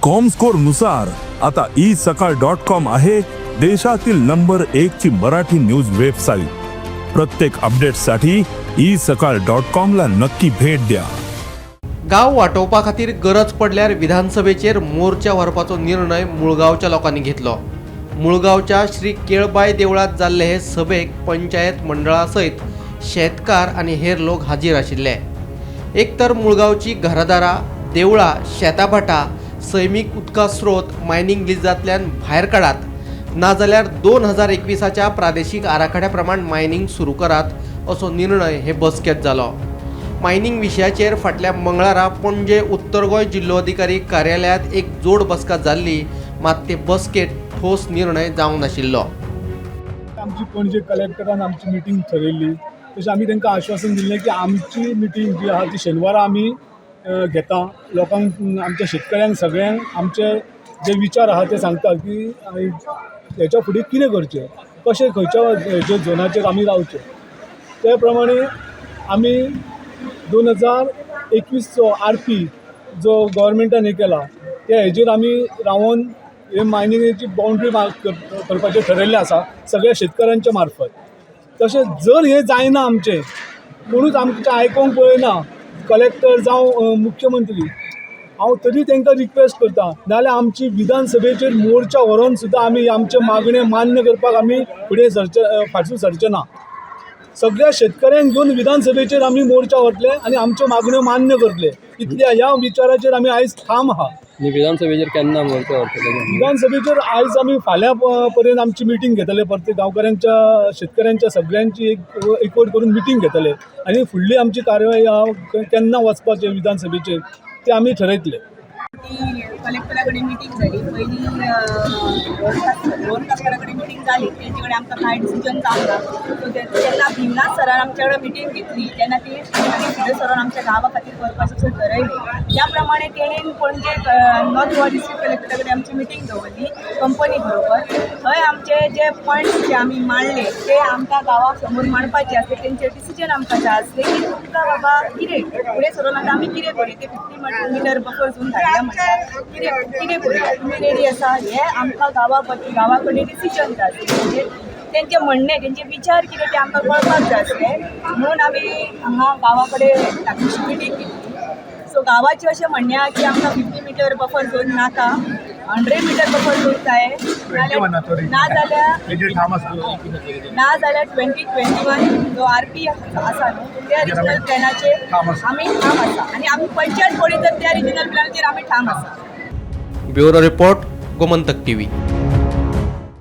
Comscore नुसार आता E सकाळ डॉट कॉम आहे देशातील नंबर एक ची मराठी न्यूज वेबसाईट. प्रत्येक अपडेटसाठी ई सकाळ डॉट कॉम ला नक्की भेट द्या. गांव वाटोवपा खातीर गरज पडल्यार विधानसभेचेर मोर्चा व्हरपाचो निर्णय मुळगांवच्या लोकांनी घेतलो. मुळगांवच्या श्री केळबाय देवळांत जाल्ले हे सभेक पंचायत मंडळा सयत शेतकार आनी हेर लोक हाजीर आशिल्ले. एक तर मुळगांवची घरादारां, देवळां, शेताभाटां, सैमीक उदका स्रोत मायनींग लिजांतल्यान भायर काडात, नाजाल्यार 2021च्या प्रादेशीक आराखड्या प्रमाण मायनींग सुरू करात, असो निर्णय हे बसकेंत जालो. मायनींग विशयाचेर फाटल्या मंगळारा पणजे उत्तर गोंय जिल्लोधिकारी कार्यालयांत एक जोड बसका जाल्ली, मात ते बसकेंत ठोस निर्णय जावंक नाशिल्लो. आमची पणजे कलेक्टरान आमची मिटींग थरयल्ली. तशें आमी तांकां आश्वासन दिल्लें की आमची मिटींग जी आहा ती शेनवारा आमी घेता. लोकांक, आमच्या शेतकऱ्यांक सगळ्यांक आमचे जे विचार आहा ते सांगता की हेच्या फुडें कितें करचें, कशें, खंयच्या हेजे झोनाचेर आमी रावचें. ते प्रमाणे आमी 2021चो आरपी जो गव्हर्मेंटान हें केला, त्या हेजेर आमी रावोन हे मायनिंगेची बाउंड्री मार्क करपाचें ठरयल्लें आसा सगळ्या शेतकऱ्यांच्या मार्फत. तशें जर हें जायना, आमचें कोणूच आमचें आयकोंक पळयना, कलेक्टर जावं मुख्यमंत्री, हांव तरी तांकां रिक्वेस्ट करता, नाजाल्यार आमची विधानसभेचेर मोर्चा व्हरोन सुद्दां आमी आमचे मागणे मान्य करपाक आमी फुडें सरचे, फाटसून सरचे ना. सगळ्या शेतकऱ्यांक घेवन विधानसभेचेर आमी मोर्चा व्हरतले आनी आमच्यो मागण्यो मान्य करतले. इतल्या ह्या विचाराचेर आमी आयज ठाम आहा. आनी विधानसभेचेर केन्ना मोर्चा व्हरतले? विधानसभेचेर आयज आमी फाल्यां पर्यंत आमची मिटींग घेतले. परते गांवकऱ्यांच्या, शेतकऱ्यांच्या सगळ्यांची एक एकवट करून मिटींग घेतले आनी फुडली आमची कारवाय केन्ना वचपाचें विधानसभेचेर ते आमी ठरयतले. ती कलेक्टरा कडेन मिटींग जाली पयलीं. रोहन काकारा कडेन मिटींग जाली. तेंचे कडेन आमकां कांय डिसिजन जावंक ना. सो जेन्ना भीमनाथ सरान आमच्या कडेन मिटींग घेतली, तेन्ना ती तांणी फुडें सरोन आमच्या गांवा खातीर करपाचें अशें ठरयलें. त्या प्रमाणे तेणेन पणजे नॉर्थ गोवा डिस्ट्रिक्ट कलेक्टरा कडेन आमची मिटींग दवरली कंपनी बरोबर. थंय आमचे जे पॉयंट्स जे आमी मांडले, ते आमकां गांवा समोर मांडपाचे आसले. तेंचे डिसिजन आमकां जाय आसले की तुमकां बाबा कितें फुडें सरोन आतां आमी कितें करूया? ते 50 मिटर बफर झोन धाडल्या म्हणटा, कितें कितें करूया? तुमी रेडी आसा? हे आमकां गांवा कडेन डिसिजन जाय आसलें. म्हणजे तेंचें म्हणणें, तेंचे विचार कितें ते आमकां कळपाक जाय आसले, म्हणून आमी हांगा गांवा कडेन धाकटीशी मिटींग घेतली. सो गांवाचें अशें म्हणणें आहा की आमकां 50 मिटर बफर झोन नाका, 100 मिटर बफर झोन जाय. नाजाल्यार 2021 जो आरपी आसा न्हू, त्या रिजनल प्लॅनाचेर आमी ठाम आसा आनी आमी पंचायत बॉडी तर त्या रिजनल प्लॅनाचेर आमी ठाम आसा. Bureau report, Gomantak TV.